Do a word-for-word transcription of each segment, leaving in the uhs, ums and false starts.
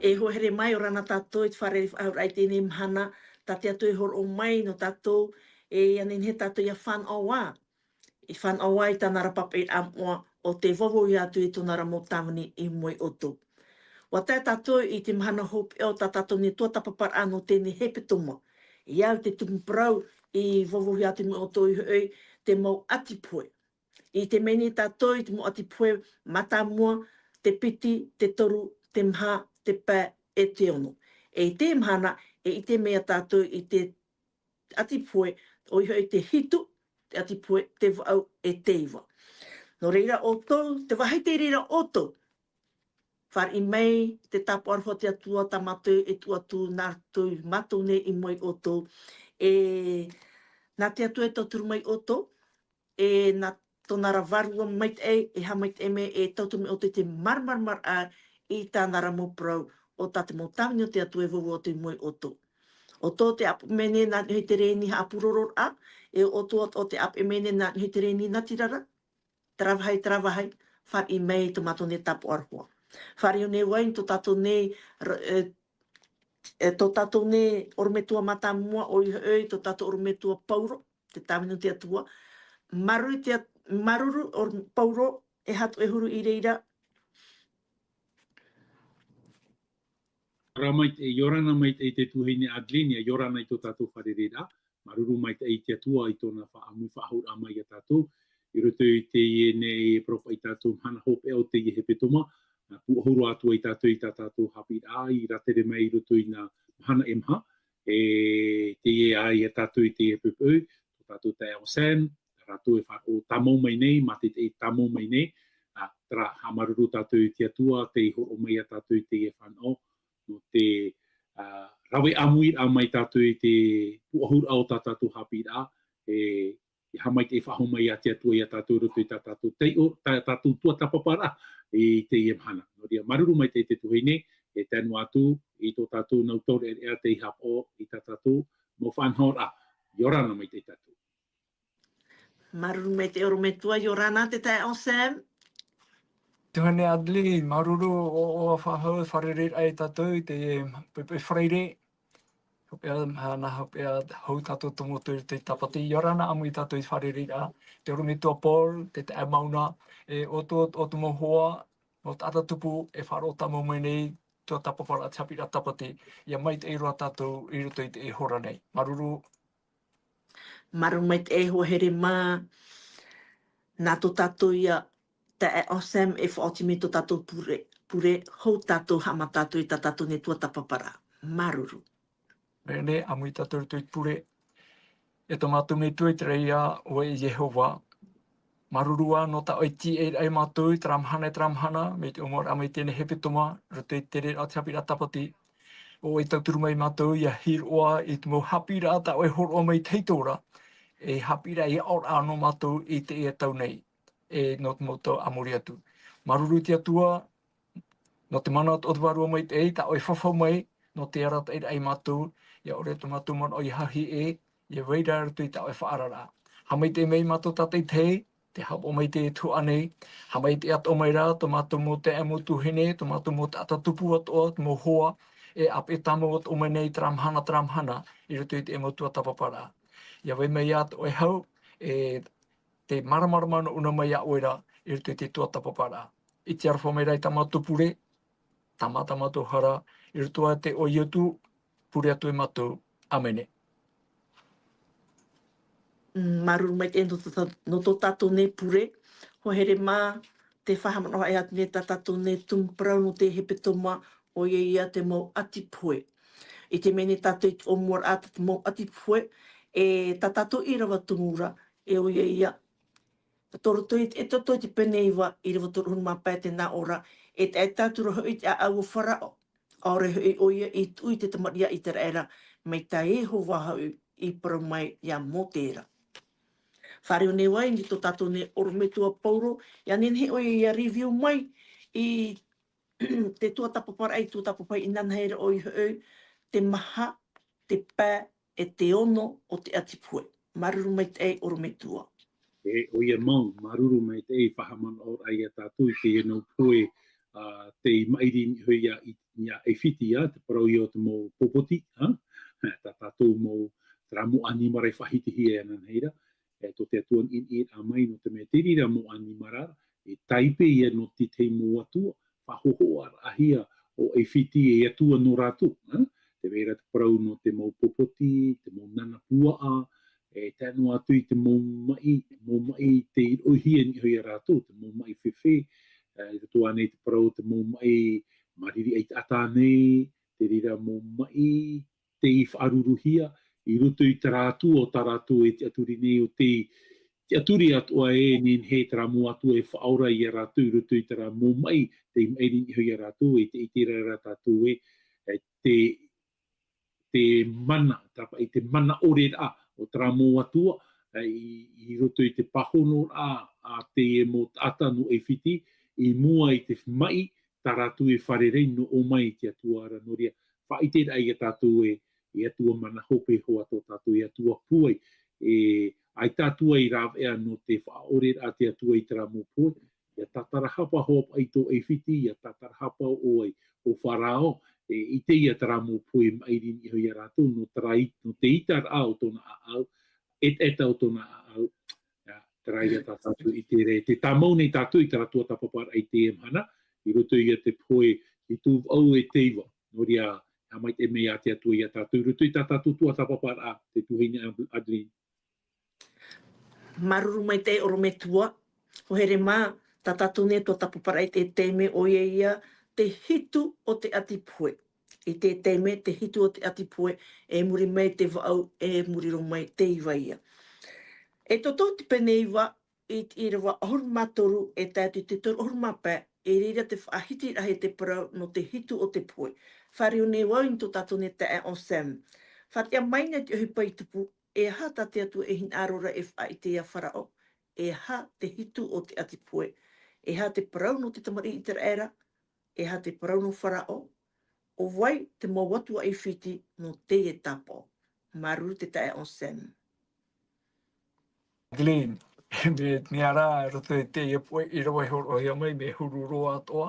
E hoa here mai, ʻia ora na tātou i te fārereiraʻa i teie mahana, tā te Atua e hōroʻa mai nō tātou, e ʻia nehenehe tātou ʻia fānaʻo ā, ʻia fānaʻo ā i tāna ra papaʻiraʻa moʻa ʻo tē vauvauhia atu i tōna ra mau tāvini i mua ia ʻoutou. ʻUa tae tātou i te mahana hopeʻa o tā tātou nei tuatāpaparaʻa nō teie nei hepetoma. ʻIa au i te tumu parau i vauvauhia atu i mua ia ʻoutou i hoʻi, te mau ʻati pohe. I te mea nei tātou i te mau ʻati pohe mātāmua, te piti, te toru, te maha, te pae, e te ono. E i teie mahana, e ʻite mai tātou i te ʻati pohe, ʻoia hoʻi te hitu, te ʻati pohe, te vaʻu, e te iva. Nō reira ʻoutou, tē vāhi tei reira ʻoutou. Fāriʻi mai te tāpaʻo aroha o te Atua tā mātou e tuʻu atu nā roto ia mātou nei i mua ia ʻoutou. E nā te Atua e tauturu mai ia ʻoutou, e nā tōna ra Vārua Maitaʻi, e haʻamaitaʻi mai e tauturu mai ia ʻoutou i te māramarama i tāna ra mau parau, ʻo tā te mau tāvini o te Atua e vauvau atu i mua ia ʻoutou. ʻOutou tē ʻāpeʻe mai nei nā niʻa i te rēni haʻapurororaʻa, e ʻoe atoʻa tē ʻāpeʻe mai nei nā niʻa i te rēni natirara, terā vāhi, terā vāhi, fāriʻi mai tō mātou nei tāpaʻo aroha. Fāriʻi nei vau i tō tātou nei, r-, e, e, tō tātou nei ʻorometua mātāmua, ʻoia hoʻi, tō tātou ʻorometua Pauro, te tāvini o te Atua. Māuruuru te At-, māuruuru ʻo Pauro, e aha tō ʻoe huru i reira? ʻIa ora na maitaʻi, ʻia ora na maitaʻi te tuahine Adeline, ʻia ora na i tō tātou fārereiraʻa. Māuruuru maitaʻi i te Atua i tōna faʻaʻamu faʻahouraʻa mai ia tātou. I roto i teie nei e parau paʻi tātou mahana hopeʻa o teie hepetoma, nā pūʻohu roa atu ai tātou i tā tātou haʻapiʻiraʻa i rātere mai i roto i nā mahana e maha, e teie ā ia tātou i teie poʻipoʻi, tō tātou taeaʻe ʻo Sam, rātou e faʻaroʻo tāmau mai nei, mātaʻitaʻi tāmau mai nei, ā, terā, haʻamāuruuru tātou i te Atua, tei hōroʻa mai ia tātou i teie fānaʻo, nō te, ā, rave ʻāmuiraʻa mai tātou i te pūʻohuraʻa o tā tātou haʻapiʻiraʻa, e, e haʻamaitaʻi faʻahou mai ia te Atua ia tātou i roto i tā tātou taiʻo, tā tātou tuatāpaparaʻa i teie mahana. Nō reira, māuruuru maitaʻi te tuahine, e tae noa atu i tō tātou nau taureʻareʻa tei haʻapaʻo i tā tātou mau faʻanahoraʻa. ʻIa ora na maitaʻi tātou. Māuruuru maitaʻi ʻorometua, ʻia ora na te taeaʻe ʻo Sam. Tuahine Adeline, māuruuru ʻoe, ʻoe faʻahou e fārereiraʻa ia tātou i te, e, poʻipoʻi Faraire. Hopeʻa, ā, nā hopeʻa hou tātou tomoto i roto i te tāpati. ʻIa ora na ʻāmui tātou i te fārereiraʻa. Te ʻorometua Paul, te taeaʻe Mauna, e ʻoutou, ʻoutou mau hoa, mau taʻata tupu, e faʻaroʻo tāmau mai nei, tuatāpaparaʻa te haʻapiʻiraʻa tāpati. ʻIa maitaʻi roa tātou i roto i teie hora nei. Māuruuru. Māuruuru maitaʻi e hoa here mā, nā tō tātou ia taeaʻe ʻo Sam e faʻaoti mai tō tātou pure, pure, hou tātou haʻamata atu i tā tātou nei tuatāpaparaʻa. Māuruuru. Mea nei, ʻāmui tātou i roto i te pure. E tō mātou Metua i te raʻi, ʻo ʻoe e Iehova. Māuruuru ā nō tā ʻoe e tīaʻi ia mātou i terā mahana, i terā mahana, mai te ʻōmuaraʻa mai i teie nei hepetoma, i roto i te tereraʻa o te haʻapiʻiraʻa tāpati. ʻO ʻoe e tauturu mai ia mātou, ʻia hiʻo ā i te mau haʻapiʻiraʻa tā ʻoe e hōroʻa mai i te hiʻoraʻa, e haʻapiʻiraʻa ʻia ʻaoraʻa nō mātou i teie tau nei, e nō te mau tau a muri atu. Māuruuru te Atua, nō te mana o tō Vārua Maitaʻi, tā ʻoe e fafau mai, nō te arataʻiraʻa ia mātou, ʻia ʻore tō mātou manaʻo ʻia haʻahiʻe, ʻia vai ra i roto i tā ʻoe faʻaararaʻa. Haʻamaitaʻi mai ia mātou tātaʻitahi, tē haʻapaʻo mai i teie tuhaʻa nei, haʻamaitaʻi atoʻa mai rā tō mātou mau taeaʻe, mau tuahine, tō mātou mau taʻata tupu atoʻa, mau hoa, e ʻāpeʻe tāmau atoʻa mai nei terā mahana, terā mahana, i roto i teie mau tuatāpaparaʻa. ʻIa vai mai ā tō ʻoe hau, e te māramarama nō ʻōna mai iā ʻoe ra, i roto i te tuatāpaparaʻa. ʻIte aroha mai rā i tā mātou pure, tāmā tā mātou hara, i roto ā te iʻoa o Ietu, pure atu e mātou. ʻĀmene. Mm, māuruuru maitaʻi nō tō, nō tō tātou nei pure. Hoa here mā, tē faʻahaʻamanaʻo atu nei tā tātou nei tumu parau nō te hepetoma, ʻoia ia te mau ʻati pohe. I te mea nei tātou i te ʻōmuaraʻa tā te mau ʻati pohe, e tā tātou ʻīrava tumu ra, e ʻoia ia, tō roto i te, e tō roto i te pene iva, ʻīrava toru ʻahuru mā pae tē nā ʻō ra, e taʻe tae atu ra hoʻi i te ʻāʻau o Farao, ʻaore hoʻi ʻoia i tuʻu i te tamariʻi a ʻĪteraʻera, mai tā Iehova hoʻi i parau mai iā Mōte ra. Fāriʻi nei vau i tō tātou nei ʻorometua Pauro, ʻia nehenehe ʻoia ʻia review mai i te tuatāpaparaʻa, i tuatāpapa inanahi ra ʻoia hoʻi, te maha, te pae, e te ono o te ʻati pohe. Māuruuru maitaʻi ʻorometua. E, ʻoia mau, māuruuru maitaʻi i faʻahaʻamanaʻoraʻa iā tātou i teie nau pohe, ā, tei maʻiri nei hoʻi ia i, ia ʻAifiti, ā, te parau ia o te mau popoti, ā, tā tātou mau, terā mau ʻanimara i faʻahitihia e ananahi ra, e, tō te Atua i niʻa mai, nō te mea te reira mau ʻanimara, e taipe ia nō te tahi mau atua, faʻahōhoʻaraʻahia ʻo ʻAifiti e atua nō rātou, ā, te reira te parau nō te mau popoti, te mau nana puaʻa, e tae noa atu i te mau maʻi, mau maʻi tei roʻohia e niʻa iho ia rātou, te mau maʻi fēfē, e, i roto ānei te parau te mau maʻi mariri ʻaitaʻata nei, te reira mau maʻi tei faʻaruruhia, i roto i terā atua o tā rātou e tiʻaturi nei ʻo tei, tiʻaturi atoʻa e nehenehe terā mau atua e faʻaora ia rātou i roto i terā mau maʻi, tei maʻiri i niʻa iho ia rātou, e te, i te reira tātou e, e te, te mana, tāpaʻi te mana ʻore ra o terā mau atua, e, i, i roto i te pāhonoraʻa a teie mau taʻata nō ʻAifiti, i mua i te maʻi, tā rātou e fārerei nō ʻō mai i te Atua ra, nō reira, faʻaʻite ra ia tātou e, e Atua mana hope hoʻi tō tātou, e Atua pūai, e, ʻaita Atua i rāveʻa nō te faʻaʻoreraʻa a te Atua i terā mau pohe, ʻia tātarahapa hoʻi paʻi tō ʻAifiti, ʻia tātarahapa ʻoia ʻo Farao, e, i teie terā mau pohe maʻiri i niʻa iho ia rātou, nō terā i, nō te ʻitaraʻa o tōna ʻāʻau, ʻetaʻeta o tōna ʻāʻau, ʻia, terā ia tā tātou i te re, tē tāmau nei tātou i terā tuatāpaparaʻa i teie mahana, i roto ia te pohe, i tū vaʻu e te iva, nō reira, haʻamaitaʻi mai ia te Atua ia tātou, i roto i tā tātou tuatāpaparaʻa, te tuahine Ad-, Adeline. Māuruuru maitaʻi ʻorometua, ʻo here mā, tā tātou nei tuatāpaparaʻa i te taime ʻoia ia, te hitu o te ʻati pohe. I te taime, te hitu o te ʻati pohe, e muri mai te vaʻu, e muri roa mai te iva ia. E tōtō te pene iva, i te ʻīrava ʻahuru mā toru, e tae atu i te toru ʻahuru mā pae, e reira te faʻahitiraʻa e te parau nō te hitu o te pohe. Fāriu nei vau i tō tātou nei taeaʻe Sam. Faʻatiʻa mai nei te ʻohipa i tupu, e aha tā te Atua e hinaʻaro ra e faʻaʻite ia Farao, e aha te hitu o te ʻati pohe, e aha te parau nō te tamariʻi ʻĪteraʻera, e aha te parau nō Farao, ʻo vai te mau atua ʻAifiti nō teie tāpaʻo. Māuruuru te taeaʻe Sam. Glenn, mea, mea rā, roto i teie poʻe ʻīrava e hōroʻahia mai, mea huru roa atoʻa,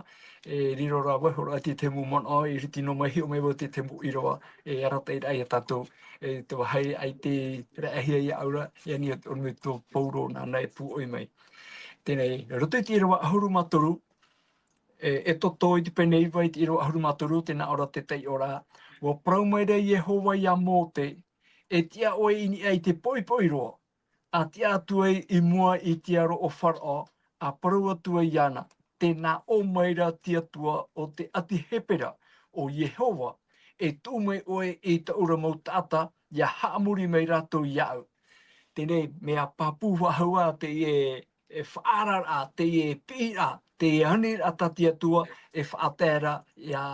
e riro rā vau e hōroʻa i te mau manaʻo, e ʻiriti noa mai, hiʻo mai vau i te mau ʻīrava, e arataʻi ra ia tātou, e te vāhi ʻaita i raʻehia iāʻu ra, e ani ʻo, ʻo me tō Paulo nāna e pūʻoi mai. Teie nei, roto i te ʻīrava ʻahuru mā toru, e, e tōtō i te pene iva i te ʻīrava ʻahuru mā toru, tē nā ʻō ra te taiʻoraʻa, ʻua parau mai ra Iehova ia Mōte, e tiʻa ʻoe i niʻa i te poʻipoʻi roa, ʻa tiʻa atu ai i mua i te aro o Farao, ʻa parau atu ai iāna, tē nā ʻō mai ra te Atua o te ʻati Hepera, ʻo Iehova, e tuʻu mai ʻoe i tāʻu ra mau taʻata, ʻia haʻamori mai rātou iāʻu. Teie nei, mea pāpū faʻahou ā teie, e faʻaararaʻa, teie piʻiraʻa, teie aniraʻa tā te Atua, e faʻatae ra ia,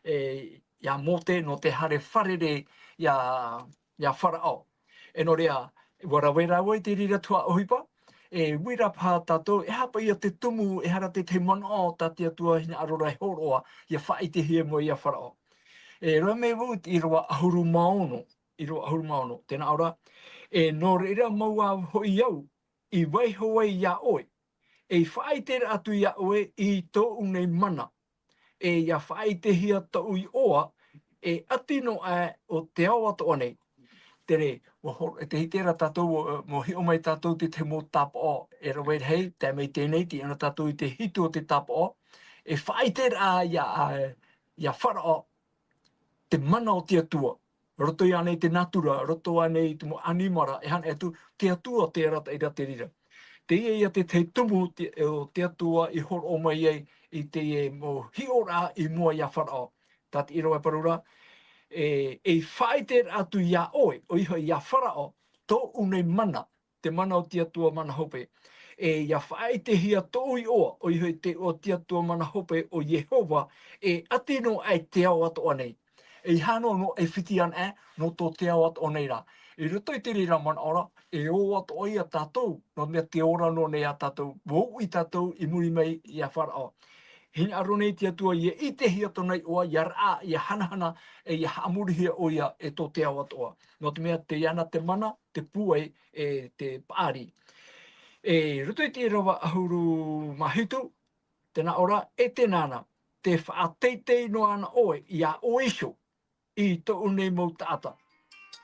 e, ia Mōte nō te haere fārerei ia, ia Farao. E nō reira, ʻua rave rāua i te reira tuhaʻa ʻohipa, e uira paha tātou, e aha paʻi ia te tumu, e aha ra te tahi manaʻo tā te Atua hinaʻaro ra e hōroʻa, ʻia faʻaʻitehia mai ia Farao. E rave mai vau i te ʻīrava ʻahuru mā ono, ʻīrava ʻahuru mā ono, tē nā ʻō ra, e nō reira mau ā hoʻi au, i vaiho ai iā ʻoe, e faʻaʻite ra atu iā ʻoe i tōʻu nei mana, e ʻia faʻaʻitehia tōʻu iʻoa, e ʻati noa aʻe ʻo te ao atoʻa nei. Teie nei, ʻua hō-, e te hiti ra tātou, ʻua, ʻua hiʻo mai tātou te, te mau tāpaʻo, e rave rahi, tae mai teie nei, tei ʻō na tātou i te hitu o te tāpaʻo, e faʻaʻite ra iā, iā Farao, te mana o te Atua, roto iāna i te natura, roto ānei i te mau ʻanimara, e hana atu, te Atua tē arataʻi ra te reira. Teie ia te, te tumu te, o te Atua i hōroʻa mai ai i teie mau hiʻoraʻa i mua iā Farao. Tā te ʻīrava e parau ra, e, e faʻaʻite ra atu iā ʻoe, ʻoia hoʻi iā Farao, tōʻu nei mana, te mana o te Atua mana hope. E, ʻia faʻaʻitehia tōʻu iʻoa, ʻoia hoʻi te iʻoa o te Atua mana hope ʻo Iehova, e ʻati noa aʻe te ao atoʻa nei. E ʻeiaha noa nō ʻAifiti anaʻe, nō tō te ao atoʻa nei rā. I roto i te reira manaʻo ra, e ō atoʻa ia tātou, nō te mea tē ora noa nei ā tātou, ʻua uʻi tātou i muri mai iā Farao. Hinaʻaro nei te Atua ʻia ʻitehia tōna iʻoa, ʻia raʻa, ʻia hanahana, e ʻia haʻamorihia ʻoia e tō te ao atoʻa. Nō te mea, tei iāna te mana, te pūai, e te paʻari. E, roto i te ʻīrava ʻahuru mā hitu, tē nā ʻō ra, e tē nāna, te faʻateitei noa ana ʻoe iā ʻoe iho i tōʻu nei mau taʻata.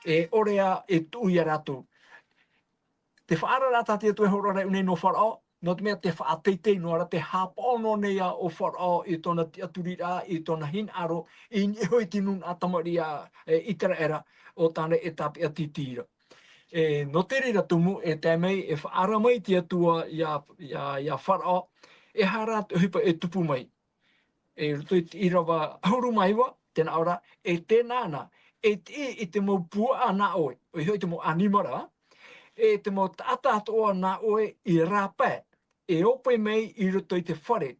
E ʻore ā e tuʻu iā rātou. Te faʻaararaʻa tā te Atua e hōroʻa ra i ʻō nei nō Faraō, nō te mea te faʻateitei noa ra, te haʻapaʻo noa nei ā ʻo Faraō i tōna tiʻaturiraʻa, i tōna hinaʻaro, i niʻa iho i te nūnaʻa tamariʻi a, e, ʻĪteraʻera, ʻo tāna e tāpeʻa tītī ra. E, nō te reira tumu, e tae mai, e faʻaara mai te Atua iā, iā, iā Faraō, e aha rā te ʻohipa e tupu mai. E roto i te ʻīrava ʻahuru mā iva, tē nā ʻō ra, e tēnā na, e tiʻi i te mau puaʻa nā ʻoe, ʻoia hoʻi te mau ʻanimara, e te mau taʻata atoʻa nā ʻoe i rāpae, e ope mai i roto i te fare,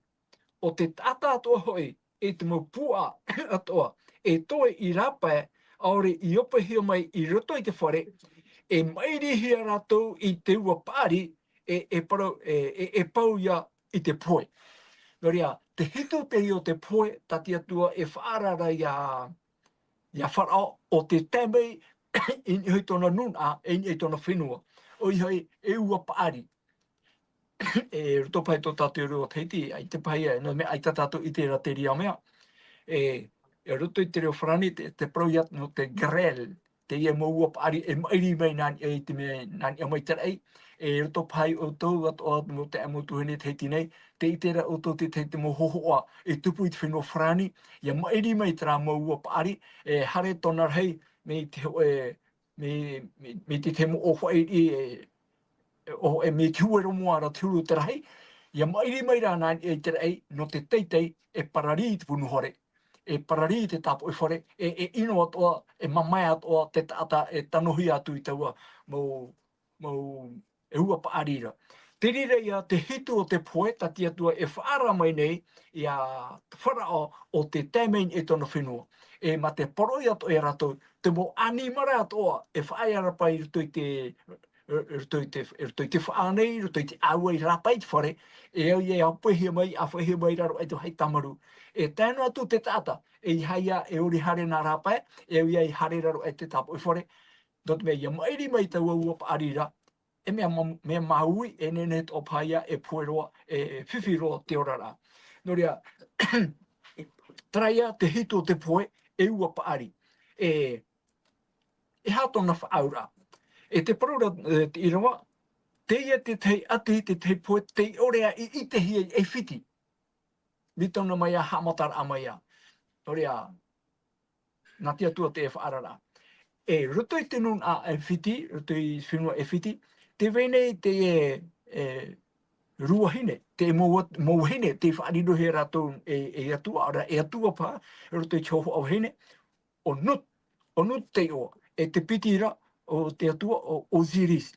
ʻo te taʻata atoʻa hoʻi, e te mau puaʻa atoʻa, e toe i rāpae, ʻaore i opehia mai i roto i te fare, e maʻirihia rātou i te ua paʻari, e, e parau, e, e, e pau ia i te pohe. Nō reira, te hitu te rio te pohe, tā te Atua e faʻaara ra iā, iā Faraō, ʻo te tae mai i niʻa i tōna nūnaʻa, e niʻa i tōna fenua. ʻOia hoʻi, e ua paʻari. E roto paʻi tō tātou reo Tahiti, ʻaita paʻi, nō te mea ʻaita tātou i ʻite ra terā mea. E, e roto i te reo Farāni, te, te parau ia nō te grêle, teie mau ua paʻari e maʻiri mai nā niʻa i te mea, nā niʻa mai te raʻi. E roto paʻi ʻoutou, atoʻa nō te mau tuahine Tahiti nei, tē ʻite ra ʻoutou te, te, te mau hōhoʻa e tupu i te fenua Farāni, ʻia maʻiri mai terā mau ua paʻari, e haere tōna rahi, mai te hōʻē, mai, mai, mai te, te mau ʻōfaʻi, e, e, ʻo, e mai te huero moa ra te huru o te rahi, ʻia maʻiri mai rā nā niʻa i te raʻi, nō te teitei, e pararī i te punu fare, e pararī i te tāpoʻi fare, e, e ʻino atoʻa, e mamae atoʻa te taʻata e tanohia atu i taua mau, mau, e ua paʻari ra. Te reira ia te hitu o te pohe, tā te Atua e faʻaara mai nei, iā Faraō ʻo te tae mai i tōna fenua. E mā te poroʻi atoʻa iā rātou, te mau ʻanimara atoʻa, e faʻaea ra paʻi i roto i te, roto i te, roto i te faʻa nei, roto i te ʻāua i rāpae i te fare, e au ia e ʻāfaʻihia mai, ʻāfaʻihia mai i raro aʻe i te vāhi tāmarū. E tae noa atu te taʻata, e ʻeiaha ia e ʻore haere nā rāpae, e au ia e haere i raro aʻe i te tāpoʻi fare, nō te mea ʻia maʻiri mai taua ua paʻari ra, e mea ma-, mea māuiui, e nehenehe atoʻa paʻi ia e pohe roa, e fifi roa te oraraʻa. Nō reira, terā ia te hitu o te pohe, e ua paʻari. E, e aha tōna faʻaauraʻa? E te parau ra, e, te ʻīrava, teie te tahi ʻati, te tahi pohe, tei ʻore aʻe i ʻitehia i ʻAifiti. Mai tauna mai ā, haʻamataraʻa mai ā. Nō reira, nā te Atua te faʻaararaʻa. E roto i te nūnaʻa ʻAifiti, roto i te fenua ʻAifiti, tē vai nei te, e, e, rua vahine, te mau, mau vahine, tei faʻarirohia rātou e, e atua, ʻaore ra e atua paʻi, roto i te hōhoʻa vahine, ʻo Nut, ʻo Nut te iʻoa, e te piti ra o te atua ʻo Osiris.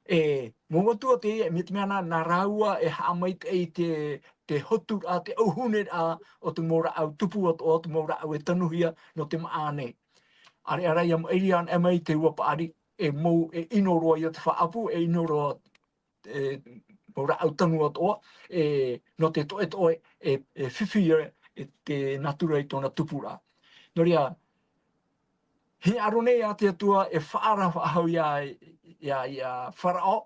E, mau atua teie, mai te mea nā, nā rāua e haʻamaitaʻi i te, te hoturaʻa, te ʻauhuneraʻa o te mau rāʻau tupu atoʻa, o te mau rāʻau e tanuhia nō te māʻa nei. ʻAreʻa rā ʻia maʻiri ana mai te ua paʻari, e mau, e ʻino roa ia te faʻaʻapu, e ʻino roa e, mau rāʻau tanu atoʻa, e, nō te toʻetoʻe, e, e fifi ia e te natura i tōna tupuraʻa. Nō reira, hinaʻaro nei ā te Atua e faʻaara faʻahou iā, iā, iā Faraō,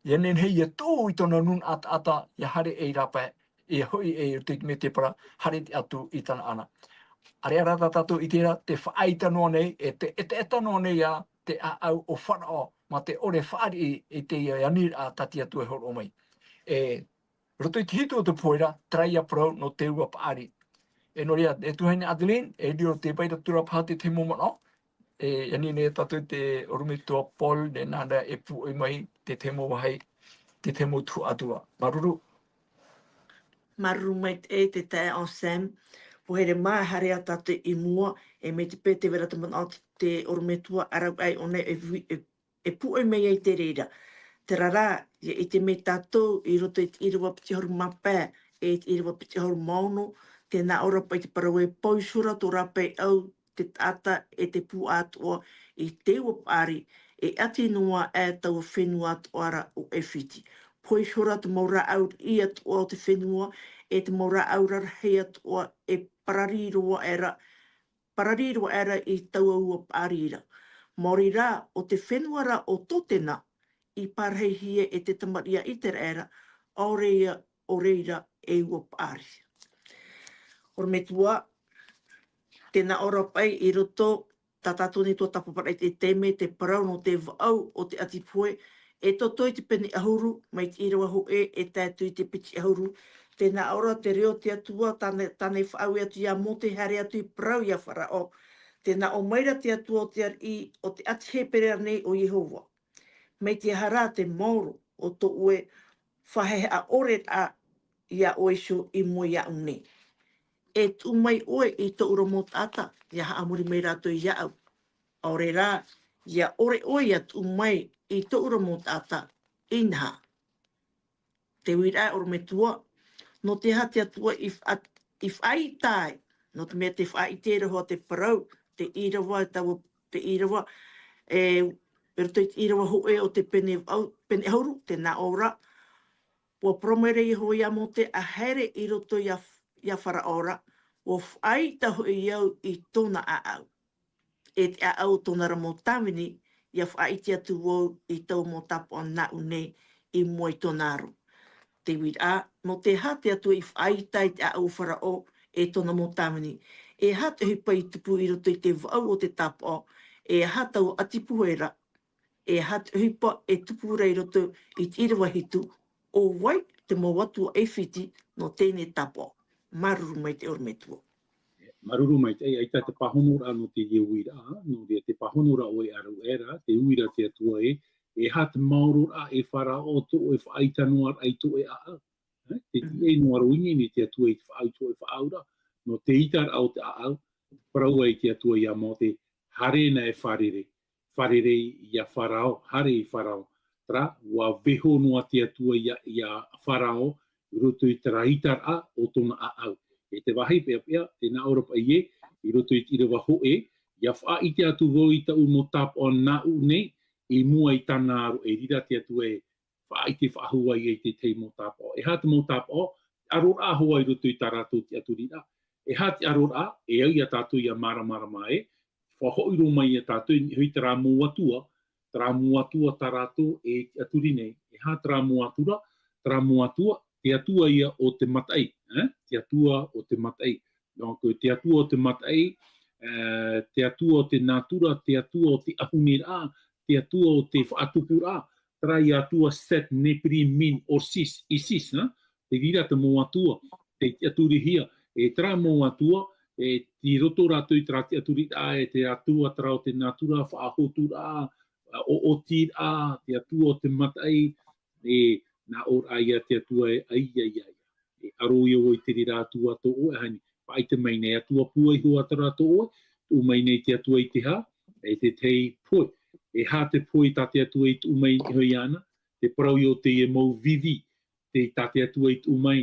ʻia nehenehe ʻia tuʻu i tōna nūnaʻa taʻata, ʻia haere i rāpae, ʻia hoʻi i roto i te mētēpara, haere atu i Tanaana. ʻAreʻa rā tā tātou i ʻite ra, te faʻaʻetaʻeta noa nei, e te ʻetaʻeta noa nei ā, te ʻāʻau o Faraō, mā te ʻore fāriʻi i teie aniraʻa tā te Atua e hōroʻa mai. E, roto i te hitu o te pohe ra, terā ia parau nō te ua paʻari. E nō reira, e tuahine Adeline, e riro te vai atu ra paha te tahi mau manaʻo, e, ani nei tātou te ʻorometua Paul, nē nāna e pūʻoi mai te tahi mau vāhi, te tahi mau tuhaʻa atu ā. Māuruuru. Māuruuru maitaʻi te taeaʻe Sam. Pohe rā mā, haere ā tātou i mua, e mai te peu tē vai ra te manaʻo te, te ʻorometua, ʻa rāua i ʻō nei e vui, e, e pūʻoi mai ai te reira. Terā rā, ʻia ʻite mai tātou i roto i te ʻīrava piti ʻahuru mā pae, e te ʻīrava piti ʻahuru mā ono, tē nā ʻō ra paʻi te parau ē, pau iho ra tō rāpae ʻau, te taʻata e te puaʻa atoʻa i te ua paʻari, e ʻati noa aʻe taua fenua atoʻa ra o ʻAifiti. Pau iho ra te mau rāʻau riʻi atoʻa o te fenua, e te mau rāʻau rarahi atoʻa e pararī roa aʻe ra, pararī roa aʻe ra i taua ua paʻari ra. Maori rā, ʻo te fenua ra o Totena, i parahihia e te tamariʻi a ʻĪteraʻera, ʻaore ia ʻo reira e ua paʻari. ʻorometua, tē nā ʻō ra paʻi i roto tā tātou nei tuatāpaparaʻa i te taime, te parau nō te vaʻu o te ʻati pohe, e toto i te pene ʻahuru, mai te ʻīrava hōʻē, e tae atu i te piti ʻahuru. Tē nā ʻō ra te reo o te Atua, tāna, tāna i faʻaue atu iā Mōte, haere atu i parau iā Faraō. Tē nā ʻō mai ra te Atua o te ariʻi, o te ʻati Hepera nei ʻo Iehova. Mai te aha rā te maoro o tō ʻoe faʻahehaʻa ʻore rā iā ʻoe iho i mua iāʻu nei? E tuʻu mai ʻoe i tōʻu ra mau taʻata, ʻia haʻamori mai rātou iāʻu. ʻAore rā, ʻia ʻore ʻoe ʻia tuʻu mai i tōʻu ra mau taʻata, inaha. Te uiraʻa ʻorometua, nō te aha te Atua i faʻa-, i faʻaʻite ai, nō te mea tē faʻaʻite ra hoʻi te parau, te ʻīrava, taua te ʻīrava, e, i roto i te ʻīrava hōʻē o te pene vaʻu, pene ʻahuru, tē nā ʻō ra, ʻua parau mai ra Iehova iā Mōte, ʻa haere i roto iā, iā Faraō ra, ʻua faʻaʻite hoʻi au i tōna ʻāʻau. E te ʻāʻau o tōna ra mau tāvini, ʻia faʻaʻite atu vau i taua mau tāpaʻo nāʻu nei i mua i tōna aro. Te uiraʻa, nō te aha te Atua i faʻaʻite i te ʻāʻau o Faraō e tōna mau tāvini? E aha te ʻohipa i tupu i roto i te vaʻu o te tāpaʻo? E aha taua ʻati pohe ra? E aha te ʻohipa e tupu ra i roto i te ʻīrava hitu, ʻo vai te mau atua ʻAifiti nō teie tāpaʻo? Māuruuru maitaʻi ʻorometua. Māuruuru maitaʻi, ʻaita te pāhonoraʻa nō teie uiraʻa, nō reira te pāhonoraʻa ʻoe ʻāruʻera, te uira te Atua ē, e aha te maororaʻa e Faraō tō ʻoe faʻaʻite noa raʻa i tō ʻoe ʻāʻau. Ē, te tiʻa noa roa i ʻō nei te Atua i te faʻaʻau i tō ʻoe faʻaʻauraʻa, nō te ʻitaraʻa o te ʻāʻau, parau ai te Atua iā Mōte, haere na e fārerei, fārerei iā Faraō, haere i Faraō. Terā, ʻua vaiiho noa te Atua iā, iā Faraō, i roto i terā ʻitaraʻa o tōna ʻāʻau. E te vāhi peʻapeʻa, tē nā ʻō ra paʻi ē, i roto i te ʻīrava hōʻē, ʻia faʻaʻite atu vau i taua mau tāpaʻo nāʻu nei, i mua i tāna aro, e reira te Atua e faʻaʻite faʻahou ai i te tahi mau tāpaʻo. E aha te mau tāpaʻo? Aroraʻa hoʻi i roto i tā rātou tiʻaturiraʻa. E aha te aroraʻa? E au iā tātou ʻia māramarama ē, faʻahoʻi roa mai iā tātou, e niʻa hoʻi terā mau atua, terā mau atua tā rātou e tiʻaturi nei. E aha terā mau atura? Terā mau atua, te atua ia o te mataʻi, ē? Te atua o te mataʻi. Donc, te atua o te mataʻi, ē, te atua o te natura, te atua o te ʻahuneraʻa, te atua o te faʻatupuraʻa, terā ia atua Set, Nepri, Min, Osiris, Isis, ē? Te reira te mau atua, tei tiʻaturihia, e terā mau atua, e tei roto rātou i terā tiʻaturiraʻa, e te atua terā o te natura, faʻahoturaʻa, ʻoʻotiraʻa, te atua o te mataʻi, e nā ʻō ra ia te Atua ē, ʻaita, ʻaita, ʻaita. E aro ia vau i te reira atua tō ʻoe, ʻaita nei, faʻaʻite mai nei, atua pūai hoʻi terā tō ʻoe, tuʻu mai nei te Atua i te aha, e te tahi pohe. E aha te pohe tā te Atua i tuʻu mai nei hoʻi iāna, te parau ia o teie mau vīvī, te, tā te Atua i tuʻu mai,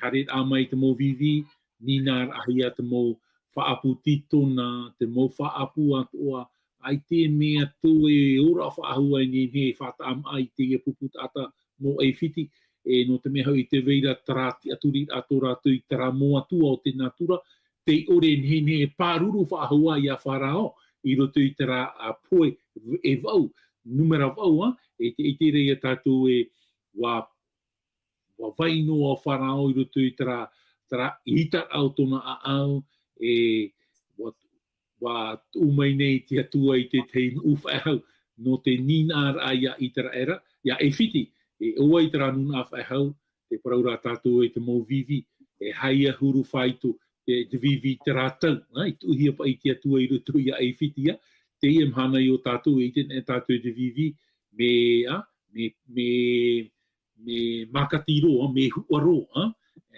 haereraʻa mai te mau vīvī, nīnāraʻahia te mau faʻaʻapu tītona, te mau faʻaʻapu atoʻa, ʻaita e mea atoʻa e ora faʻahou ai nei, e faʻataʻa maʻa i teie pupu taʻata mau ʻAifiti, e nō te mea hoʻi tē vai ra terā tiʻaturiraʻa tō rātou i terā mau atua o te natura, tei ʻore nehenehe e pāruru faʻahou ai iā Faraō, i roto i terā, ā, pohe e vaʻu, numera vaʻu, ā, e te, e te reira tātou e, ʻua ʻua vai noa ʻo Faraō i roto i terā, terā ʻitaraʻa o tōna ʻāʻau, e, ʻua, ʻua tuʻu mai nei te Atua i te tahi nuʻu faʻehau, nō te nīnāraʻa iā ʻĪteraʻera, iā ʻAifiti, e ʻo vai terā nūnaʻa faʻehau, tē parau ra tātou e te mau vīvī, e haere huru faito, te, te vīvī terā tau, ā, i tuʻuhia paʻi te Atua i roto iā ʻAifiti, ā, teie mahana i ō tātou, e ʻite nei tātou i te vīvī, mea, ā, mea, mea, mea mākati roa, mea huʻa roa, ā?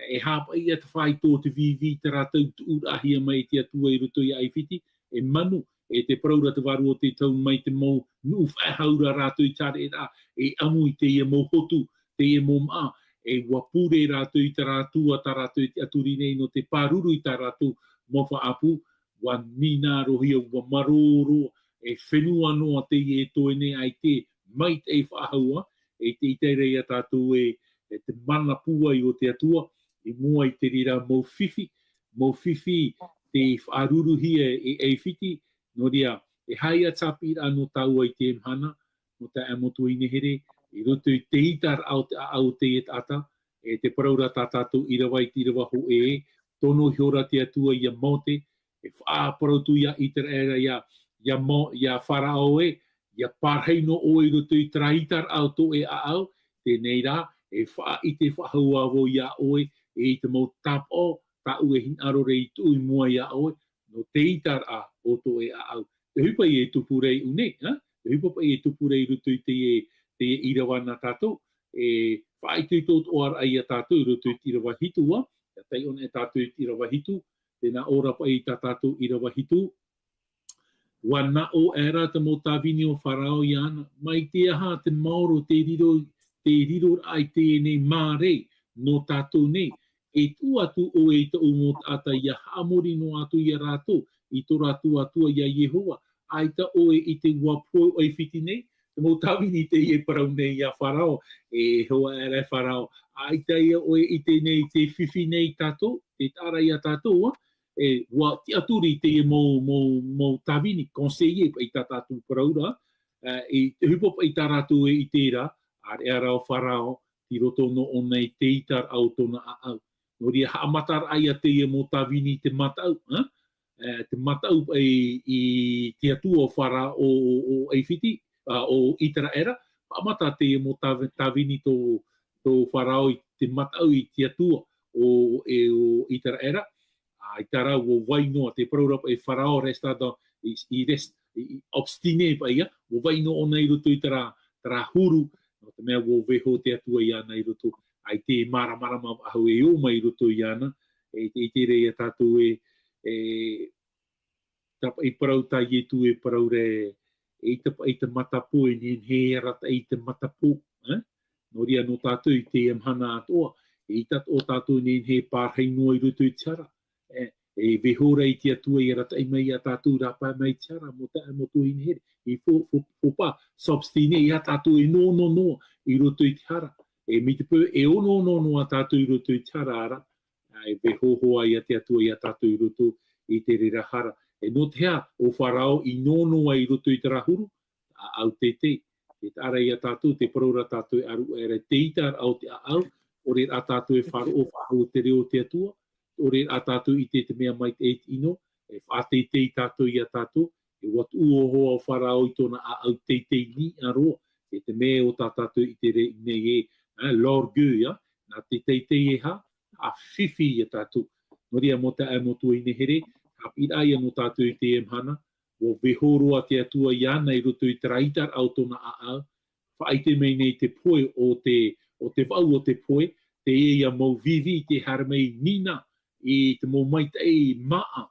E aha paʻi ia te faito o te vīvī, terā tau tuʻuraʻahia mai e te Atua i roto iā ʻAifiti, e manu, e tē parau ra te Vārua Taitau mai te mau nuʻu faʻehau ra rātou i te haereraʻa, e ʻamu i teie mau hotu, teie mau māʻa, e ʻua pure rātou i terā Atua tā rātou i tiʻaturi nei nō te pāruru i tā rātou mau faʻaʻapu, ʻua nīnārohia, ʻua marō roa, e fenua noa teie e toe nei ʻaita e maitaʻi faʻahou, ā, e te, i te reira tātou e, e te mana pūai o te Atua, i mua i te reira mau fifi, mau fifi tei faʻaruruhia e ʻAifiti, nō reira, e aha ia te tāpiʻiraʻa nō tāua i teie mahana, nō taeaʻe mau tuahine here, i roto i te ʻitaraʻa o te ʻāʻau o teie taʻata, e tē parau ra tā tātou ʻīrava i te ʻīrava hōʻē, tono ihora te Atua ia Mōte, e faʻaparau atu ia Iteraera, ia, ia Mo-, ia Farao ē, ia parahi noa ʻoe i roto i terā ʻiteraʻa o tō ʻoe ʻāʻau, teie rā, e faʻaʻite faʻahou ā vau ia ʻoe, e i te mau tāpaʻo, tāʻu e hinaʻaro ra i tuʻu i mua ia ʻoe, nō te ʻiteraʻa o tō ʻoe ʻāʻau. Te ʻohipa e tupu ra i ʻō nei, ha? Te ʻohipa paʻi e tupu ra i roto i teie, teie ʻīrava nā tātou, e faʻaitoito atoʻa ra ia tātou i roto i te ʻīrava hitu, ā, ʻia taiʻo anaʻe tātou i te ʻīrava hitu, tē nā ʻō ra paʻi tā tātou ʻīrava hitu, ʻUa naʻo aʻera te mau tāvini o Farao iāna, mai te aha te maoro tē riro, tē riro ai teie nei mārei nō tātou nei, e tuʻu atu ʻoe i taʻu mau taʻata ʻia haʻamori noa atu ia rātou i tō rātou Atua ia Iehova, ʻaita ʻoe i ʻite ʻua pohe ʻo ʻAifiti nei, te mau tāvini teie e parau nei ia Farao, e hoa aʻera e Farao, ʻaita ia ʻoe i ʻite nei te fifi nei tātou, te taʻa ra ia tātou, ā, e, ʻua tiʻaturi teie mau, mau, mau tāvini, conseiller, paʻi tā tātou parau ra, ā, i te ʻohipa paʻi tā rātou e ʻite ra, ʻāreʻa rā ʻo Farao, tei roto noa ʻōna i te ʻiteraʻa o tōna ʻāʻau. Nō reira haʻamataraʻa ia teie mau tāvini i te mataʻu, ā? Ā, te mataʻu paʻi i te atua o Farao, o, o, o ʻAifiti, ā, o Iteraera, haʻamata teie mau tāv-, tāvini tō, tō Farao i te mataʻu i te atua o, e, o Iteraera, ʻaita rā, ʻua vai noa, te parau ra paʻi Farao resta dans, i, i rest-, i, i obstiné paʻi ia, ʻua vai noa ʻōna i roto i terā, terā huru, nō te mea ʻua vaiiho te Atua iāna i roto, ʻaita e māramarama faʻahou e ō mai i roto iāna, e, e ʻite ra ia tātou e, e, tā paʻi parau tā Ietu e parau ra, e ʻaita paʻi te matapō e nehenehe e arataʻi i te matapō, ā? Nō reira nō tātou i teie mahana atoʻa, e ʻaita atoʻa tātou e nehenehe e pārahi noa i roto i te hara, e, e vaiiho ra i te Atua ʻia arataʻi mai ia tātou, rāpae mai i te hara, mau taeaʻe, mau tuahine here, il faut, faut, faut pas s'obstiner, ʻeiaha tātou e nō, nō, nō, i roto i te hara. E mai te peu, e ō nō, nō, nō ā tātou i roto i te hara ra, ā, e vaiiho hoʻi ia te Atua ia tātou i roto i te reira hara. E nō te aha ʻo Farao i nō noa i roto i terā huru, ʻāʻau teitei. Tē taʻa ra ia tātou, tē parau ra tātou e ʻaruʻa ra te ʻiteraʻa o te ʻāʻau, ʻore rā tātou e faʻaroʻo faʻahou te reo o te Atua, ʻore rā tātou e ʻite te mea maitaʻi i te ʻino, e faʻateitei tātou ia tātou, e ʻua tuʻu hoʻi ʻo Farao i tōna ʻāʻau teitei niʻa roa, e te mea ʻo tā tātou i ʻite ra nei ē, ā, l'orgueil, ā, nā te teitei e hā, ʻa fifi ia tātou. Nō reira mau taeaʻe, mau tuahine here, haʻapiʻiraʻa ia nō tātou i teie mahana, ʻua vaiiho roa te Atua iāna i roto i terā ʻiteraʻa o tōna ʻāʻau, faʻaʻite mai nei te pohe o te, o te vaʻu o te pohe, teie mau vivi tē haere mai nina i te mau maitaʻi māʻa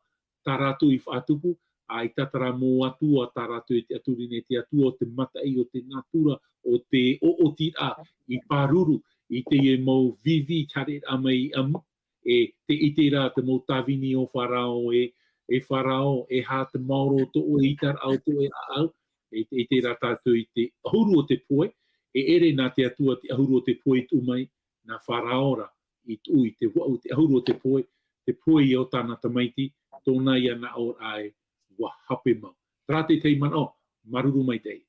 tā rātou i faʻatupu, ʻaita terā mau atua tā rātou i tiʻaturi nei, te atua o te mataʻi, o te natura, o te ʻoʻotiraʻa i pāruru i teie mau vivi tē haereraʻa mai i ʻamu, e tē ʻite ra te mau tāvini o Farao ē, e Farao, e aha te maoro o tō ʻoe ʻiteraʻa, o tō ʻoe ʻāʻau, e tē ʻite ra tātou i te ʻahuru o te pohe, e ʻere nā te Atua te ʻahuru o te pohe i tuʻu mai, nā Farao rā i tuʻu i te vaʻu te ʻahuru o te pohe, te pohe ia o tāna tamaiti, tōna ia naʻo ra ē, ʻua hape mau. Terā te tahi manaʻo, māuruuru maitaʻi.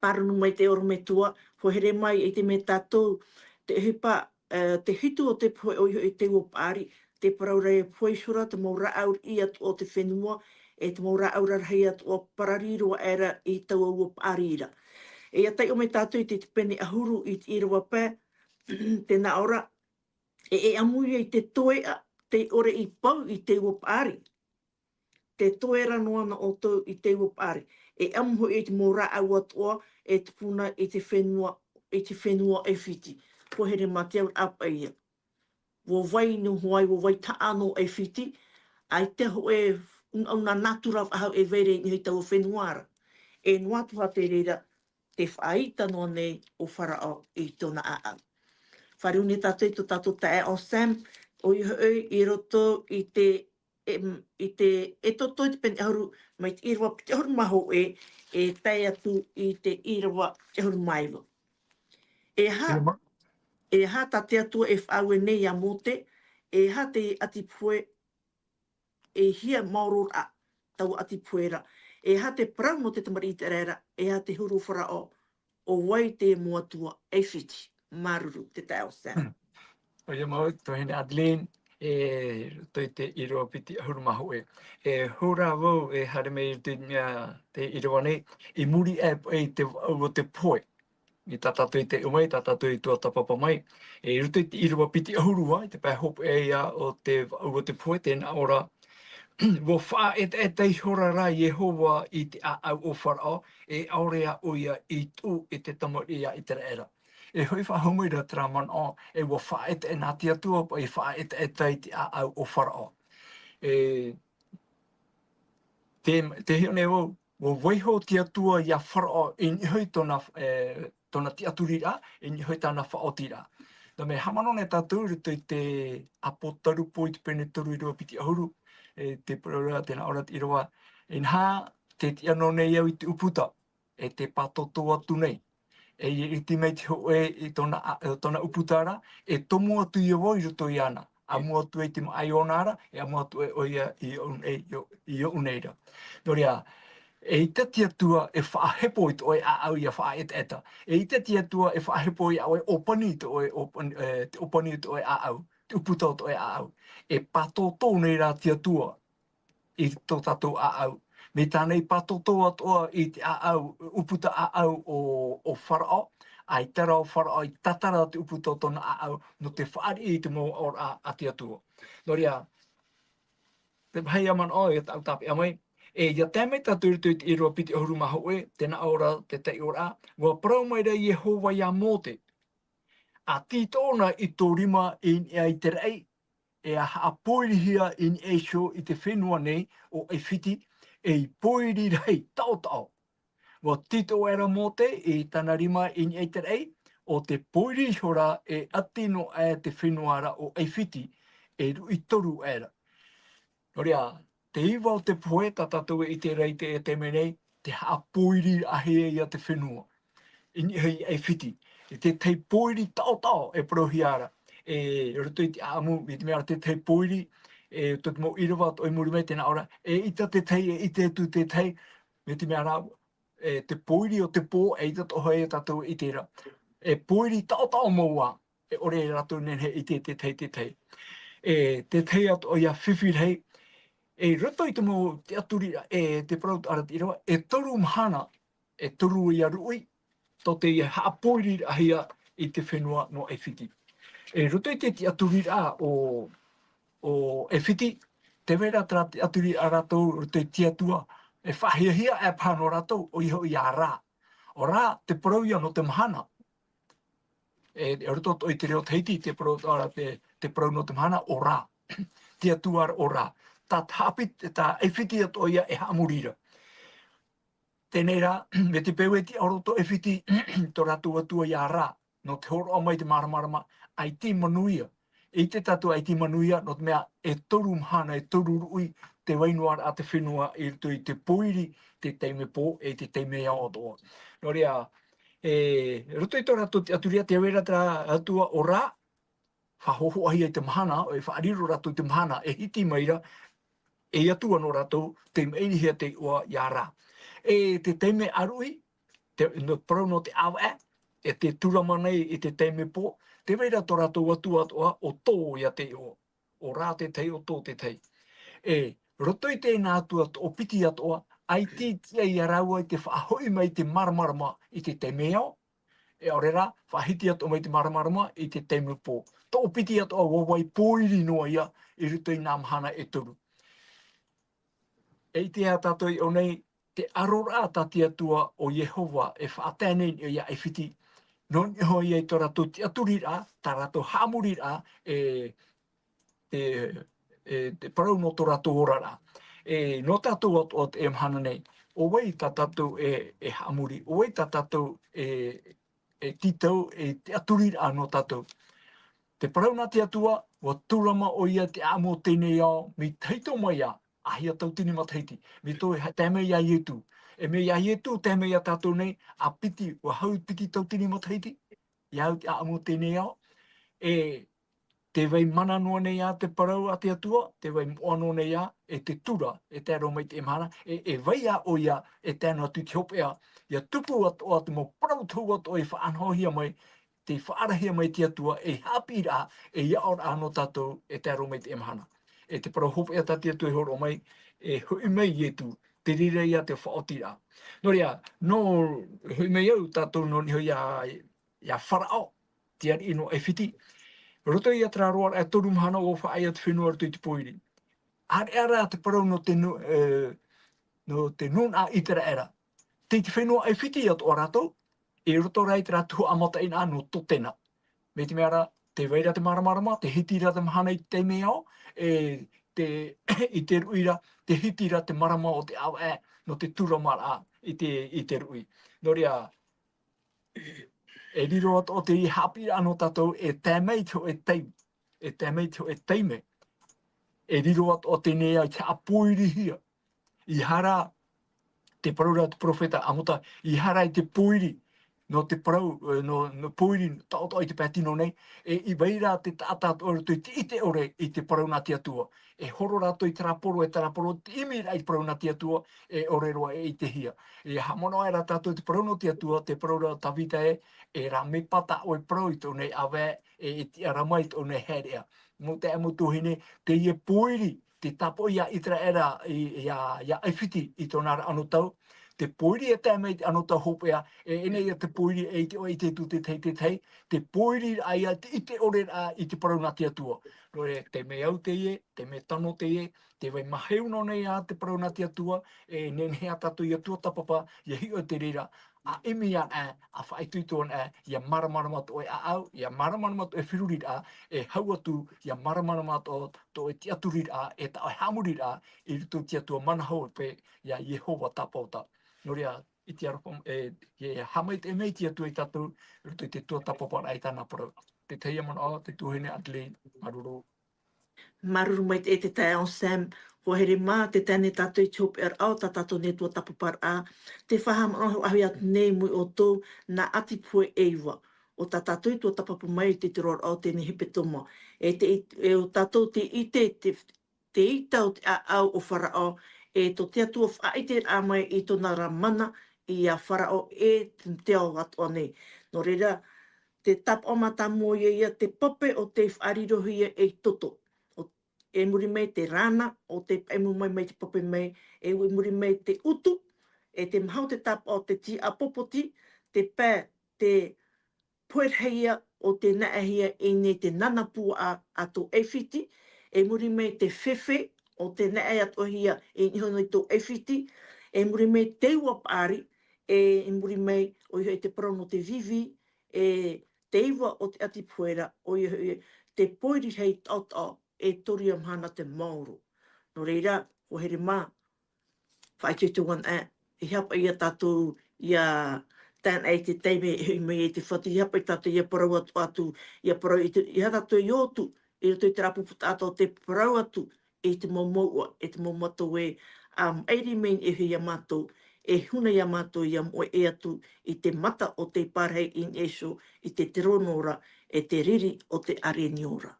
Māuruuru maitaʻi ʻorometua, hoa here mai, e ʻite mai tātou, te ʻohipa, e, te hitu o te pohe ʻoia hoʻi te ua paʻari, tē parau ra e pohe ihora te mau rāʻau riʻi atoʻa o te fenua, e te mau rāʻau rarahi atoʻa parari roa aʻera i taua ua paʻari ra. E ʻia taiʻo mai tātou i te, te pene ʻahuru i te ʻīrava pae, tē nā ʻō ra, e, e ʻamu ia i te toeʻa, tē ʻore i pau i te ua paʻari. Tē toe ra noa na ʻoutou i te ua paʻari. E ʻamu hoʻi i te mau rāʻau atoʻa e tupuna i te fenua, i te fenua ʻAifiti. Hoa here mā te auraʻa paʻi ia. ʻUa vai noa hoʻi, ʻua vai taʻa noa ʻAifiti, ʻaita hōʻē ʻunaʻuna natura faʻahou e vai ra i niʻa i taua fenua ra. E noa atu hoʻi te reira, tē faʻaʻite noa nei ʻo Farao i tōna ʻāʻau. Fāriu nei tātou i tō tātou taeaʻe Sam, ʻoia hoʻi i roto i te, em, i te Exodo i te pene ʻahuru, mai te ʻīrava piti ʻahuru mā hōʻē, e tae atu i te ʻīrava piti ʻahuru mā iva. E aha, ʻĪrava. E aha tā te Atua e faʻaue nei ia Mōte, e aha te ʻati pohe, e hia maororaʻa taua ʻati pohe ra, e aha te parau nō te tamariʻi ʻĪteraʻera, e aha te huru o Farao, ʻo vai te mau atua ʻAifiti. Māuruuru, te taeaʻe Sam. Hmm. ʻOia mau, tuahine Adeline, E roto i te ʻīrava piti ʻahuru mā hōʻē. E hora vau e haere mai i te mea te ʻīrava nei, i muri aʻe i te vaʻu o te pohe. I tā tātou i te ʻō mai, tā tātou i tuatāpapa mai. E i roto i te ʻīrava piti ʻahuru ā, i te pae hopeʻa ia o te vaʻu o te pohe, tē nā ʻō ra, ua faʻaʻetaʻeta ihora rā Iehova i te ʻāʻau o Faraō, e ʻaore ā ʻoia i tuʻu i te tamariʻi a Iteraera. E hoʻi faʻahou mai ra terā manaʻo, e ua faʻaʻetaʻeta nā te Atua, paʻi faʻaʻetaʻeta i te ʻāʻau o Faraō. E, te, te hiʻo nei vau, ua vaiiho te Atua ia Faraō i niʻa hoʻi tōna, e, tōna tiʻaturiraʻa, i niʻa hoʻi tāna faʻaotiraʻa. Nō te mea haʻamanaʻo nei tātou i roto i te Apotarupo i te pene toru ʻīrava piti ʻahuru, e, te parau ra, tē nā ʻō ra te ʻīrava, inaha, tē tiʻa noa nei au i te ʻūputa, e tē pātōtō atu nei. E ia ʻite mai te hōʻē i tōna, a, tōna ʻūputa ra, e tomo atu ia vau i roto iāna. ʻAmu atu ai te maʻa iāna ra, e ʻamu atu ai ʻoia i ʻō nei, i ʻō, i ʻō nei ra. Nō reira, eʻita te Atua e faʻahepo i tō ʻoe ʻāʻau ia faʻaʻetaʻeta. Eʻita te Atua e faʻahepo ia ʻoe ʻōpani i tō ʻoe ʻōpan-, e, te ʻōpani i tō ʻoe ʻāʻau, te ʻūputa o tō ʻoe ʻāʻau. E pātōtō nei rā te Atua i tō tātou ʻāʻau. Mai tāna i pātōtō atoʻa i te ʻāʻau, ʻūputa ʻāʻau o, o Faraō, ʻaita rā ʻo Faraō i tatara te ʻūputa o tōna ʻāʻau, nō te fāriʻi i te mau aʻoraʻa a te Atua. Nō reira, te vāhi ia manaʻo, ia tāʻu tāpeʻa mai, e, ia tae mai tātou i roto i te ʻīrava piti ʻahuru mā hōʻē, tē nā ʻō ra te taiʻoraʻa, ua parau mai ra Iehova ia Mōte, ʻa tītau na i tō rima i niʻa i te raʻi, e ʻa haʻapōirihia i niʻa iho i te fenua nei ʻo ʻAifiti, e i pōiri rahi taʻotaʻo. Ua tītau aʻera Mōte i tāna rima i niʻa i te raʻi, ʻo te pōiri ihora e ʻati noa aʻe te fenua ra ʻo ʻAifiti, e ruʻi toru aʻera. Nō reira, te iva o te pohe, tā tātou e ʻite ra i te, e te mea nei, te haʻapōiriraʻahia ia te fenua. I niʻa i ʻAifiti. I te tahi pōiri taʻotaʻo e parauhia ra. E roto i te ʻāʻamu, i te mea ra te tahi pōiri, e, tō te mau ʻīrava atoʻa i muri mai tē nā ʻō ra, eʻita te tahi, e ʻite atu te tahi, mai te mea ra, e, te pōiri o te pō, eʻita atoʻa hoʻi tātou e ʻite ra. E pōiri taʻotaʻo mau ā, e ʻore rātou nehenehe e ʻite te tahi, te tahi. E, te tahi atoʻa ia fifi rahi, e roto i te mau tiʻaturiraʻa, e, te parau atoʻa ra te ʻīrava, e toru mahana, e toru ia ruʻi, tō te ia haʻapōiriraʻahia i te fenua nō ʻAifiti. E roto i te tiʻaturiraʻa o, o ʻAifiti, tē vai ra terā tiʻaturiraʻa a rātou roto i te Atua, e faʻahiahia aʻe paha nō rātou, ʻoia hoʻi ia Rā. ʻO Rā, te parau ia nō te mahana. E, e roto atoʻa i te reo Tahiti, te parau atoʻa ra te, te parau nō te mahana, ʻo Rā. Te Atua ʻo Rā. Tā, tā ʻAifiti, tā ʻAifiti atoʻa ia e haʻamori ra. Teie rā, mai te peu e tiʻa roto ʻAifiti, tō rātou atua ia Rā, nō te hōroʻa mai te māramarama, ʻaita i manuia. E ʻite tātou ʻaita i manuia, nō te mea e toru mahana, e toru ruʻi, te vai noa ra te fenua i roto i te pōiri, te taime pō, e te taime ao atoʻa. Nō reira, e, roto i tō rātou tiʻaturiraʻa, tē vai ra terā atua ʻo Rā, faʻahōhoʻahia i te mahana, e faʻariro rātou i te mahana, e hiti mai ra, e atua nō rātou, tē maʻirihia te iʻoa ia Rā. E te taime ʻāruʻi, te, nō, parau nō te ʻāvaʻe, e te tūrama nei i te taime pō, tē vai ra tō rātou atua atoʻa, ʻo Tō ia te iʻoa. ʻO Rā te tahi, ʻo Tō te tahi. E, roto i teie nā atua toʻopiti atoʻa, ʻaita i tiʻa ia rāua i te faʻahoʻi mai i te māramarama i te taime ao, e ʻaore rā, faʻahiti atoʻa mai te māramarama i te taime pō. Toʻopiti atoʻa ʻua vai pōiri noa ia i roto i nā mahana e toru. E ʻite ā tātou i ʻō nei, te ʻaroraʻa tā te Atua ʻo Iehova e faʻatae nei ia ʻAifiti, nō niʻa hoʻi i tō rātou tiʻaturiraʻa, tā rātou haʻamoriraʻa, e, te, e, te parau nō tō rātou oraraʻa. E, nō tātou atoʻa teie mahana nei, ʻo vai tā tātou e, e haʻamori, ʻo vai tā tātou e, e tītau, e tiʻaturiraʻa nō tātou. Te parau nā te Atua, ʻua tūrama ʻoia i te ʻāʻamu o teie nei ao, mai tahito mai ā, ʻahia tauatini matahiti, mai tō, tae mai ia Ietu. E mai ia Ietu, tae mai ia tātou nei, ʻa piti, ʻua hau piti tauatini matahiti, ia au te ʻāʻamu o teie nei ao. E, tē vai mana noa nei ā te parau a te Atua, tē vai moʻa noa nei ā, e te tura, e tae roa mai i teie mahana, e, e vai ā ʻoia, e tae noa atu i te hopeʻa, ʻia tupu atoʻa te mau parau tohu atoʻa i faʻanahohia mai, te faʻaarahia mai te Atua, e haʻapiʻiraʻa, e aʻoraʻa nō tātou, e tae roa mai i teie mahana. E te parau hopeʻa tā te Atua e hōroʻa mai, e hoʻi mai Ietu, te reira ia te faʻaotiraʻa. Nō reira, nō, hoʻi mai au tātou nō niʻa iā, iā Faraʻo, te ariʻi nō ʻAifiti. Roto ia terā roaraʻa e toru mahana ʻua faʻaea te fenua roto i te pōiri. ʻĀreʻa rā te parau nō te nu-, e, nō te nūnaʻa ʻĪteraʻera. Tei te fenua ʻAifiti atoʻa rātou, i roto rā i terā tuhaʻa mataʻeinaʻa nō Totena. Mai te mea rā, tē vai ra te māramarama, tē hiti ra te mahana i te taime ao, e te, i te ruʻi ra, tē hiti ra te marama o te ʻāvaʻe, nō te turamaraʻa i te, i te ruʻi. Nō reira, e riro atoʻa te haʻapiʻiraʻa nō tātou, e tae mai te hōʻē tai-, e tae mai te hōʻē taime, e riro atoʻa teie nei i te haʻapōirihia. ʻEiaha rā te parau ra te perofeta Amota, ʻeiaha rā i te pōiri, nō te parau, e, nō, nō pōiri, taʻotaʻo i te pae tino nei, e, i vai ra te taʻata atoʻa i roto i te ʻite ʻore i te parau nā te Atua. E horo rātou i terā poro, e terā poro, te ʻimi ra i te parau nā te Atua, e ʻore roa e ʻitehia. E haʻamanaʻo aʻe ra tātou te parau nō te Atua, te parau ra Tavita ē, e rā mea pata ʻoe parau i tō nei ʻāvaʻe, e, e tiʻa ra mai i tō nei haereʻa. Mau taeaʻe, mau tuahine, teie pōiri, tē tāpaʻo ia ʻĪteraʻera, i, ia, ia ʻAifiti i tōna ra anotau, te pōiri e tae mai i te anotau hopeʻa, e, ʻeʻere ia te pōiri e ʻite ʻoe i te tū te tahi, te tahi, te pōiriraʻa ia te ʻite ʻore ra i te parau nā te Atua. Nō reira, te mea au teie, te mea tano teie, tē vai maheu noa nei ā te parau nā te Atua, e nehenehe ā tātou ia tuatāpapa, ia hiʻo i te reira, ʻa ʻimi ana, ʻa faʻaitoito ana, ia māramarama tō ʻoe ʻāʻau, ia māramarama tō ʻoe feruriraʻa, e hau atu, ia māramarama tō, tō ʻoe tiʻaturiraʻa, e tā ʻoe haʻamoriraʻa, i roto i te Atua mana hope, ia Iehova tāpaʻo. Nō reira, i te aroha, e, e haʻamaitaʻi mai te Atua ia tātou, i roto i te tuatāpaparaʻa i tāna parau. Te tahi manaʻo, te tuahine Adelaide, māuruuru. Māuruuru maitaʻi te taeaʻe Sam, ʻua haere mā te taeaʻe nā tātou i te hopeʻaraʻa o tā tātou nei tuatāpaparaʻa, te faʻahaʻamanaʻo hoʻi atu nei mai ʻoutou, nā ʻAtipohe e iva, ʻo tā tātou i tuatāpapa mai i te roaraʻa o teie hepetoma. E te, e ʻo tātou tē ʻite te, te ʻita o te ʻāʻau o Faraʻo, e tō te Atua faʻaʻiteraʻa mai i tōna ra mana ia Faraʻo e te ao atoʻa nei. Nō reira, te tāpaʻo mātāmua ia, ia te pape ʻo tē faʻarirohia ei toto. ʻO, e muri mai te rana, ʻo tē paʻimu mai, mai te pape mai, e muri mai te ʻutu, e te maha o te tāpaʻo o te tiʻapōpoti, te pae, te pohe rahi ʻo tē naʻehia i niʻa i te nana puaʻa a tō ʻAifiti, e muri mai te fefe ʻo tē naʻe atoʻahia i niʻa iho nei tō ʻAifiti, e muri mai te ua paʻari, e, e muri mai ʻoia hoʻi te parau nō te vivi, e te iva o te ʻati pohe ra, ʻoia hoʻi te pōiri rahi taʻotaʻo, e toru ia mahana te maoro. Nō reira, ʻua haere mā, faʻaitoito ana, e aha paʻi ia tātou, ia tae ana i te taime e hoʻi mai ai te Fatu, e aha paʻi tātou ia parau atu, atu, ia parau i te, e aha tātou ia ʻotu, i roto i terā pupu taʻata o te parau atu, e te mau mouʻa, e te mau mata ē, ʻa maʻiri mai e hoʻi ia mātou, e huna ia mātou ia moʻe atu i te mata o tei pārahi i niʻa iho i te terōno ra, e te riri o te ʻāreʻa ora.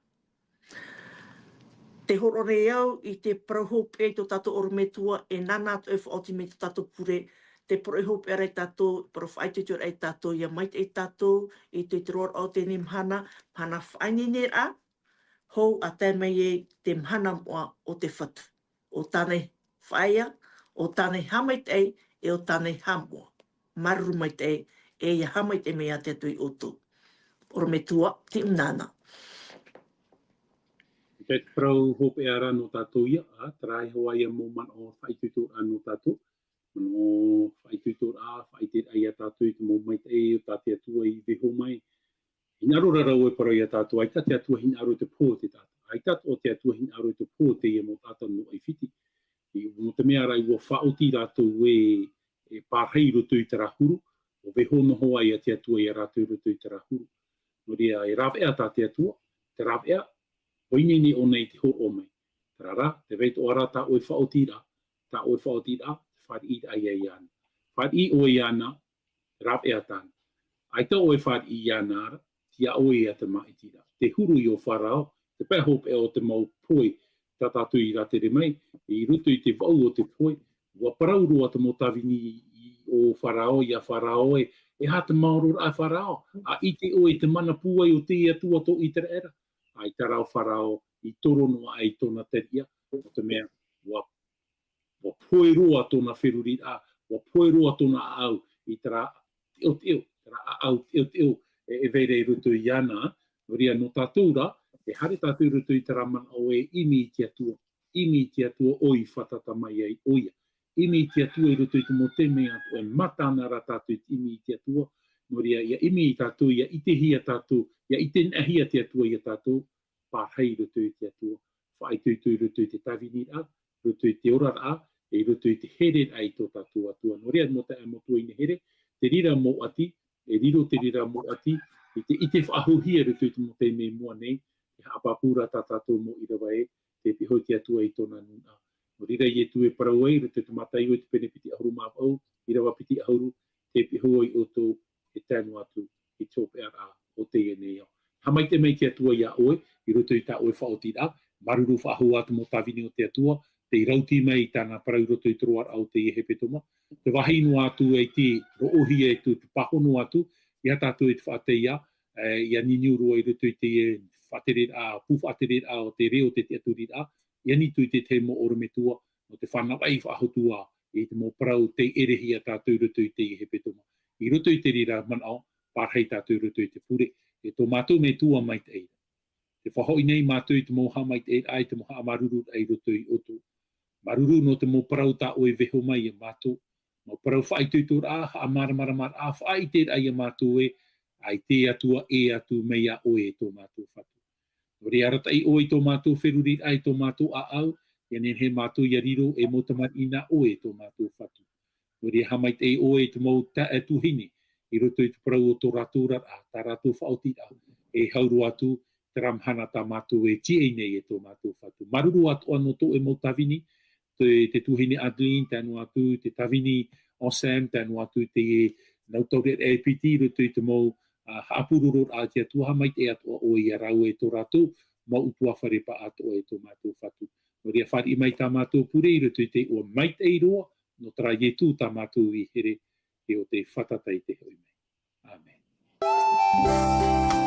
Tē hōroʻa nei au i te parau hopeʻa i tō tātou ʻorometua, e nāna atoʻa e faʻaoti mai tō tātou pure, te parau hopeʻa ra ia tātou, parau faʻaitoitoraʻa ia tātou, ia maitaʻi tātou, i te, te roaraʻa o teie mahana, mahana faʻaineineraʻa, hou ʻa tae mai ai te mahana moʻa o te Fatu. ʻO tāna i faʻaea, ʻo tāna i haʻamaitaʻi, e ʻo tāna i haʻamoʻa. Māuruuru maitaʻi, e ia haʻamaitaʻi mai ā te Atua ia ʻoutou. ʻOrometua, tiʻi nāna. Te parau hopeʻa ra nō tātou ia, ā, terā hoʻi ia mau manaʻo faʻaitoitoraʻa nō tātou. Manaʻo faʻaitoitoraʻa, faʻaiteraʻa ia tātou i te mau maitaʻi o tā te Atua i vaiiho mai. Hinaʻaro ra rāua e parau ia tātou, ʻaita te Atua hinaʻaro i te pohe o te taʻata. ʻAita atoʻa te Atua hinaʻaro i te pohe o teie mau taʻata nō ʻAifiti. I, nō te mea rā, ʻua faʻaoti rātou e, e pārahi i roto i terā huru, ʻua vaiiho noa ā te Atua ia rātou i roto i terā huru. Nō reira, e rāveʻa tā te Atua, te rāveʻa, ʻua ineine ʻōna i te hōroʻa mai. Terā rā, tē vai atoʻa ra tā ʻoe faʻaotiraʻa, tā ʻoe faʻaotiraʻa, te fāriʻiraʻa ia iāna. Fāriʻi ʻoe iāna, rāveʻa tāna. ʻAita ʻoe fāriʻi iāna ra, tiʻa ʻoe ia te māʻitiraʻa. Te huru i ʻō Farao, te pae hopeʻa o te mau pohe, tā tātou i rātere mai, i roto i te vaʻu o te pohe, ʻua parau roa te mau tāvini i ʻō Farao, ia Farao ē, E aha te maoro a Farao, a ʻite ʻoe i te mana pūai o te Atua tō Iteraera? ʻAita rā ʻo Farao i toro noa ai tōna tariʻa, nō te mea, ua, ua pohe roa tōna feruriraʻa, ua pohe roa tōna ʻāʻau i terā teʻoteʻo, terā ʻāʻau teʻoteʻo e, e vai ra i roto iāna, nō reira nō tātou rā, e haere tātou i roto i terā manaʻo e ʻimi i te Atua, ʻimi i te Atua ʻoe i fātata mai ai ʻoia. ʻImi i te Atua i roto i te mau taime atoʻa, e mata ana rā tātou i te ʻimi i te Atua, nō reira, ʻia ʻimi tātou, ʻia ʻitehia tātou, ʻia ʻite-naʻi-hia te Atua iā tātou, pārahi i roto i te Atua, faʻaitoito i roto i te tāviniraʻa, roto i te oraraʻa, e i roto i te hereraʻa i tō tātou Atua. Nō reira, mau taeaʻe, mau tuahine here, te reira mau ʻati, e riro te reira mau ʻati, i te, i te faʻahouhia i roto i te mau taime i mua nei, e haʻapāpū rā tā tātou mau ʻīrava ē, tei pihaʻi te Atua i tōna nūnaʻa. Nō reira Ietu e parau ai, i roto i te Mataio i te pene piti ʻahuru mā vaʻu, ʻīrava piti ʻahuru, tei pihaʻi ʻoutou e tae noa atu i te hopeʻaraʻa o teie nei ao. Haʻamaitaʻi mai te Atua iā ʻoe, i roto i tā ʻoe faʻaotiraʻa, māuruuru faʻahou ā te mau tāvini o te Atua, tei rauti mai i tāna parau i roto i te roaraʻa o teie hepetoma. Te vāhi noa atu e te roʻohia e te, te pāhono atu, iā tātou e te faʻateia, e, ʻia niuniu roa i roto i teie faʻatereraʻa, pū faʻatereraʻa o te reo o te tiʻaturiraʻa, ʻia nītū i te tahi mau ʻorometua, nō te fānaʻoraʻa faʻahou atu ā, i te mau parau tei ʻerehia tātou i roto i teie hepetoma. I roto i te reira manaʻo, pārahi tātou i roto i te pure, e tō mātou Metua maitaʻi. Tē faʻahoʻi nei mātou i te mau haʻamaitaʻiraʻa, i te mau haʻamāuruururaʻa i roto iā ʻoutou. Māuruuru nō te mau parau tā ʻoe e vaiiho mai iā mātou. Mau parau faʻaitoitoraʻa, haʻamāramaramaraʻa, faʻaʻiteraʻa iā mātou ē, ʻaita e Atua ʻē atu mai iā ʻoe e tō mātou Fatu. Nō reira arataʻi ʻoe i tō mātou feruriraʻa, i tō mātou ʻāʻau, ʻia nehenehe mātou ʻia riro ei mau tamariʻi nā ʻoe e tō mātou Fatu. Nō reira haʻamaitaʻi ʻoe i te mau taeaʻe tuahine, i roto i te parau o tō rātou oraraʻa, tā rātou faʻaotiraʻa, e hau roa atu, terā mahana tā mātou e tīaʻi nei e tō mātou Fatu. Māuruuru atoʻa nō tō ʻoe mau tāvini, te, te tuahine Adeline, tae noa atu, te tāvini Anselme, tae noa atu, te nau taureʻareʻa e piti, i roto i te mau, a, haʻapurororaʻa a te Atua, haʻamaitaʻi atoʻa ʻoe iā rāua e tō rātou mau ʻutuāfare paʻatoʻa e tō mātou Fatu. Nō reira fāriʻi mai tā mātou pure i roto i te iʻoa maitaʻi roa, nō terā Ietu tā mātou i here, e ʻo tei fātata i te hoʻi mai. ʻĀmene.